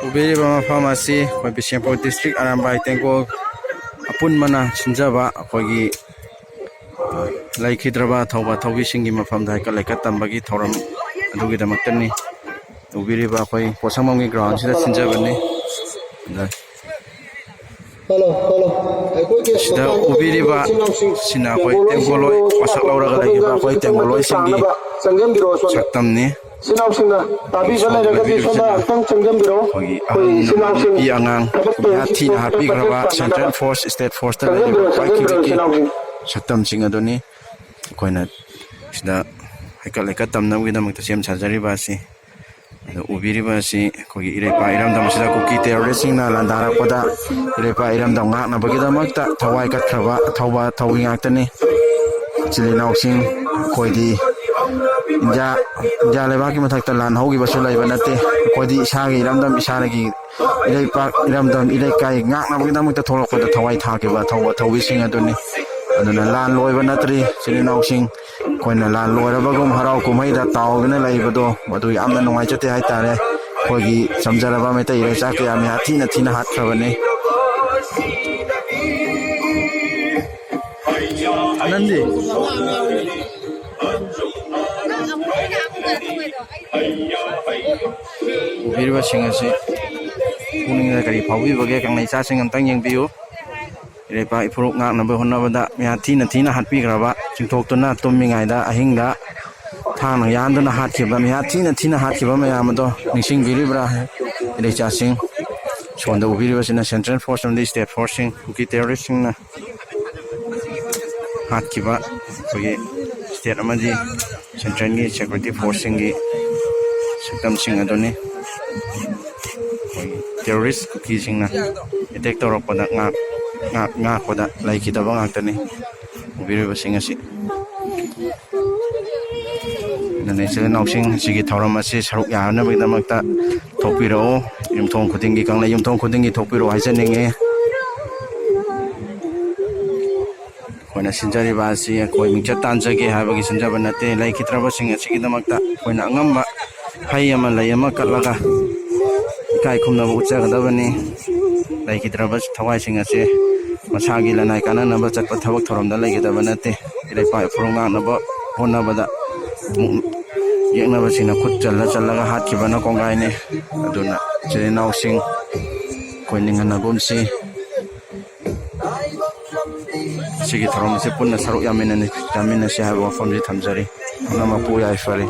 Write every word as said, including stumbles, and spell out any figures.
ꯎꯕꯤꯔꯤꯕ ꯃꯐꯝ ꯑꯁꯤ ꯑꯩꯈꯣꯏ ꯕꯤꯁꯦꯝꯄꯨꯔ ꯗꯤꯁꯇ꯭ꯔꯤꯛ ꯑꯔꯥꯝꯕꯥꯏ ꯇꯦꯡꯒꯣꯜ ꯑꯄꯨꯟꯕꯅ ꯁꯤꯟꯖꯕ ꯑꯩꯈꯣꯏꯒꯤ ꯂꯩꯈꯤꯗ꯭ꯔꯕ ꯊꯧꯕ ꯊꯧꯕꯤꯁꯤꯡꯒꯤ ꯃꯐꯝꯗ ꯍꯩꯀꯠ ꯂꯩꯀꯠ ꯇꯝꯕꯒꯤ ꯊꯧꯔꯝ ꯑꯗꯨꯒꯤꯗꯃꯛꯇꯅꯤ꯫ ꯎꯕꯤꯔꯤꯕ ꯑꯩꯈꯣꯏ ꯄꯣꯠꯁꯪꯕꯝꯒꯤ ꯒ꯭ꯔꯥꯎꯟꯁꯤꯗ ꯁꯤꯟꯖꯕꯅꯤ꯫ ꯑꯗ ꯍꯜꯂꯣ, ꯍꯜꯂꯣ꯫ ꯑꯩꯈꯣꯏꯒꯤ ꯁꯤꯗ ꯎꯕꯤꯔꯤꯕ ꯏꯆꯤꯟ ꯏꯅꯥꯎꯁꯤꯡ, ꯁꯤꯅ ꯑꯩꯈꯣꯏ ꯇꯦꯡꯒꯣꯜꯂꯣꯏ ꯇꯦꯡꯒꯣꯜꯂꯣꯏꯁꯤꯡꯕꯨ ꯋꯥꯁꯛ ꯂꯧꯔꯒ ꯂꯩꯔꯤꯕ ꯑꯩꯈꯣꯏ ꯇꯦꯡꯒꯣꯜꯂꯣꯏꯁꯤꯡꯒꯤ ꯆꯪꯖꯟꯕꯤꯔꯛꯑꯣ ꯁꯣꯝꯗ꯫ ꯁꯛꯇꯝꯅꯤ꯫ ꯏꯆꯤꯟ ꯏꯅꯥꯎꯁꯤꯡꯅ ꯇꯥꯕꯤꯕ ꯁꯣꯝꯗ ꯂꯩꯔꯒꯗꯤ ꯁꯣꯝꯗ ꯂꯩꯕꯤꯔꯤꯕꯁꯤꯅ ꯉꯥꯛꯇꯪ ꯆꯪꯖꯟꯕꯤꯔꯛꯑꯣ꯫ ꯑꯩꯈꯣꯏꯒꯤ ꯑꯍꯜ ꯏꯆꯤꯟ ꯏꯅꯥꯎꯁꯤꯡ ꯅꯨꯄꯤ ꯑꯉꯥꯡ ꯊꯕꯛ ꯇꯧꯔꯤꯁꯤꯡ ꯊꯤꯅ ꯍꯥꯠꯄꯤꯈ꯭ꯔꯕ ꯄ꯭ꯔꯣꯇꯦꯁ ꯇꯧꯅꯕ ꯁꯦꯟꯇ꯭ꯔꯦꯜ ꯐꯣꯔꯁ, ꯏꯁꯇꯦꯠ ꯐꯣꯔꯁꯇ ꯂꯩꯔꯤꯕ ꯆꯪꯖꯟꯕꯤꯔꯛꯑꯣ, ꯆꯪꯖꯟꯕꯤꯔꯛꯑꯣ ꯄꯥꯏꯈꯤꯕꯒꯤ ꯏꯆꯤꯟ ꯏꯅꯥꯎꯁꯤꯡ꯫ ꯁꯛꯇꯝꯁꯤꯡ ꯑꯗꯨꯅꯤ꯫ ꯑꯩꯈꯣꯏꯅ ꯁꯤꯗ ꯍꯩꯀꯠ ꯂꯩꯀꯠ ꯇꯝꯅꯕꯒꯤꯗꯃꯛꯇ ꯁꯦꯝ ꯁꯥꯖꯔꯤꯕ ꯑꯁꯤ꯫ ꯑꯗꯣ ꯎꯕꯤꯔꯤꯕ ꯑꯁꯤ ꯑꯩꯈꯣꯏꯒꯤ ꯏꯔꯩꯄꯥꯛ ꯏꯔꯝꯗꯝ ꯑꯁꯤꯗ ꯀꯨꯀꯤ ꯇꯦꯔꯣꯔꯤꯁꯁꯤꯡꯅ ꯂꯥꯟꯗꯥꯔꯛꯄꯗ ꯏꯔꯩꯄꯥꯛ ꯏꯔꯝꯗꯝ ꯉꯥꯛꯅꯕꯒꯤꯗꯃꯛꯇ ꯊꯋꯥꯏ ꯀꯠꯈ꯭ꯔꯕ ꯑꯊꯧꯕ ꯊꯧꯃꯤ ꯉꯥꯛꯇꯅꯤ꯫ ꯏꯆꯤꯜ ꯏꯅꯥꯎꯁꯤꯡ, ꯑꯩꯈꯣꯏꯗꯤ ꯏꯟꯗꯤꯌꯥ, ꯏꯟꯗꯤꯌꯥ ꯂꯩꯕꯥꯛꯀꯤ ꯃꯊꯛꯇ ꯂꯥꯟ ꯍꯧꯈꯤꯕꯁꯨ ꯂꯩꯕ ꯅꯠꯇꯦ꯫ ꯑꯩꯈꯣꯏꯗꯤ ꯏꯁꯥꯒꯤ ꯏꯔꯝꯗꯝ, ꯏꯁꯥꯒꯤ ꯏꯔꯩꯄꯥꯛ, ꯏꯔꯝꯗꯝ, ꯏꯔꯩꯀꯥꯏ ꯉꯥꯛꯅꯕꯒꯤꯗꯃꯛꯇ ꯊꯣꯛꯂꯛꯄꯗ ꯊꯋꯥꯏ ꯊꯥꯈꯤꯕ ꯑꯊꯧꯕ ꯊꯧꯃꯤꯁꯤꯡ ꯑꯗꯨꯅꯤ꯫ ꯑꯗꯨꯅ ꯂꯥꯟ ꯂꯣꯏꯕ ꯅꯠꯇ꯭ꯔꯤ, ꯏꯆꯤꯜ ꯏꯅꯥꯎꯁꯤꯡ꯫ ꯑꯩꯈꯣꯏꯅ ꯂꯥꯟ ꯂꯣꯏꯔꯕꯒꯨꯝ ꯍꯔꯥꯎ ꯀꯨꯝꯍꯩꯗ ꯇꯥꯎꯗꯨꯅ ꯂꯩꯕꯗꯣ, ꯃꯗꯨ ꯌꯥꯝꯅ ꯅꯨꯡꯉꯥꯏꯖꯗꯦ ꯍꯥꯏꯇꯥꯔꯦ꯫ ꯑꯩꯈꯣꯏꯒꯤ ꯆꯝꯖꯔꯕ ꯃꯩꯇꯩ ꯏꯔꯩꯆꯥ ꯀꯌꯥ ꯃꯤꯍꯥꯠ ꯊꯤꯅ ꯊꯤꯅ ꯍꯥꯠꯈ꯭ꯔꯕꯅꯤ꯫ ꯅꯪꯗꯤ? ꯎꯕꯤꯔꯤꯕꯁꯤꯡ ꯑꯁꯤ ꯄꯨꯛꯅꯤꯡꯗ ꯀꯔꯤ ꯐꯥꯎꯕꯤꯕꯒꯦ, ꯀꯪꯂꯩꯆꯥꯁꯤꯡ ꯑꯝꯇꯪ ꯌꯦꯡꯕꯤꯌꯨ꯫ ꯏꯔꯩꯄꯥꯛ ꯏꯐꯨꯔꯨꯞ ꯉꯥꯛꯅꯕ ꯍꯣꯠꯅꯕꯗ ꯃꯤꯍꯥꯠ ꯊꯤꯅ ꯊꯤꯅ ꯍꯥꯠꯄꯤꯈ꯭ꯔꯕ, ꯆꯤꯡꯊꯣꯛꯇꯨꯅ ꯇꯨꯝꯃꯤꯉꯩꯗ ꯑꯍꯤꯡꯗ ꯊꯥꯡꯅ ꯌꯥꯟꯗꯨꯅ ꯍꯥꯠꯈꯤꯕ, ꯃꯤꯍꯥꯠ ꯊꯤꯅ ꯊꯤꯅ ꯍꯥꯠꯈꯤꯕ ꯃꯌꯥꯝ ꯑꯗꯣ ꯅꯤꯡꯁꯤꯡꯕꯤꯔꯤꯕ꯭ꯔꯥ, ꯏꯔꯩꯆꯥꯁꯤꯡ? ꯁꯣꯝꯗ ꯎꯕꯤꯔꯤꯕꯁꯤꯅ ꯁꯦꯟꯇ꯭ꯔꯦꯜ ꯐꯣꯔꯁ ꯑꯃꯗꯤ ꯏꯁꯇꯦꯠ ꯐꯣꯔꯁꯁꯤꯡ, ꯀꯨꯀꯤ ꯇꯦꯔꯣꯔꯤꯁꯁꯤꯡꯅ ꯍꯥꯠꯈꯤꯕ ꯑꯩꯈꯣꯏꯒꯤ ꯏꯁꯇꯦꯠ ꯑꯃꯗꯤ ꯁꯦꯟꯇ꯭ꯔꯦꯜꯒꯤ ꯁꯦꯀ꯭ꯌꯨꯔꯤꯇꯤ ꯐꯣꯔꯁꯁꯤꯡꯒꯤ ꯁꯛꯇꯝꯁꯤꯡ ꯑꯗꯨꯅꯤ꯫ ꯑꯩꯈꯣꯏꯒꯤ ꯇꯦꯔꯣꯔꯤꯁ ꯀꯨꯀꯤꯁꯤꯡꯅ ꯑꯦꯇꯦꯛ ꯇꯧꯔꯛꯄꯗ ꯉꯥꯛ-, ꯉꯥꯛ-, ꯉꯥꯛꯄꯗ ꯂꯩꯈꯤꯗꯕ ꯉꯥꯛꯇꯅꯤ ꯎꯕꯤꯔꯤꯕꯁꯤꯡ ꯑꯁꯤ꯫ ꯑꯗꯨꯅ ꯏꯆꯤꯜ ꯏꯅꯥꯎꯁꯤꯡ, ꯁꯤꯒꯤ ꯊꯧꯔꯝ ꯑꯁꯤ ꯁꯔꯨꯛ ꯌꯥꯅꯕꯒꯤꯗꯃꯛꯇ ꯊꯣꯛꯄꯤꯔꯛꯎ꯫ ꯌꯨꯝꯊꯣꯡ ꯈꯨꯗꯤꯡꯒꯤ, ꯀꯪꯂꯩ ꯌꯨꯝꯊꯣꯡ ꯈꯨꯗꯤꯡꯒꯤ ꯊꯣꯛꯄꯤꯔꯛꯎ ꯍꯥꯏꯖꯅꯤꯡꯉꯤ꯫ ꯑꯩꯈꯣꯏꯅ ꯁꯤꯟꯖꯔꯤꯕ ꯑꯁꯤ ꯑꯩꯈꯣꯏ ꯃꯤꯡꯆꯠ ꯇꯥꯟꯖꯒꯦ ꯍꯥꯏꯕꯒꯤ ꯁꯤꯟꯖꯕ ꯅꯠꯇꯦ꯫ ꯂꯩꯈꯤꯗ꯭ꯔꯕꯁꯤꯡ ꯑꯁꯤꯒꯤꯗꯃꯛꯇ ꯑꯩꯈꯣꯏꯅ ꯑꯉꯝꯕ ꯍꯩ ꯑꯃ, ꯂꯩ ꯑꯃ ꯀꯠꯂꯒ ꯏꯀꯥꯏ ꯈꯨꯝꯅꯕ ꯎꯠꯆꯒꯗꯕꯅꯤ꯫ ꯂꯩꯈꯤꯗ꯭ꯔꯕ ꯊꯋꯥꯏꯁꯤꯡ ꯑꯁꯤ ꯃꯁꯥꯒꯤ ꯂꯅꯥꯏ ꯀꯥꯟꯅꯅꯕ ꯆꯠꯄ ꯊꯕꯛ ꯊꯧꯔꯝꯗ ꯂꯩꯒꯗꯕ ꯅꯠꯇꯦ꯫ ꯏꯔꯩꯄꯥꯛ ꯏꯄꯨꯔꯨꯝ ꯉꯥꯛꯅꯕ ꯍꯣꯠꯅꯕꯗ ꯑꯃꯨꯛ ꯌꯦꯛꯅꯕꯁꯤꯡꯅ ꯈꯨꯠ ꯆꯜꯂ ꯆꯜꯂꯒ ꯍꯥꯠꯈꯤꯕꯅ ꯀꯣꯡꯒꯥꯏꯅꯤ꯫ ꯑꯗꯨꯅ ꯏꯆꯤꯜ ꯏꯅꯥꯎꯁꯤꯡ, ꯑꯩꯈꯣꯏ ꯅꯤꯡꯍꯟꯅꯒꯨꯝꯁꯤ꯫ ꯁꯤꯒꯤ ꯊꯧꯔꯝ ꯑꯁꯤ ꯄꯨꯟꯅ ꯁꯔꯨꯛ ꯌꯥꯃꯤꯟꯅꯅꯤ-, ꯌꯥꯃꯤꯟꯅꯁꯤ ꯍꯥꯏꯕ ꯋꯥꯐꯝꯁꯤ ꯊꯝꯖꯔꯤ꯫ ꯄꯨꯝꯅꯃꯛꯄꯨ ꯌꯥꯏꯐꯔꯤ꯫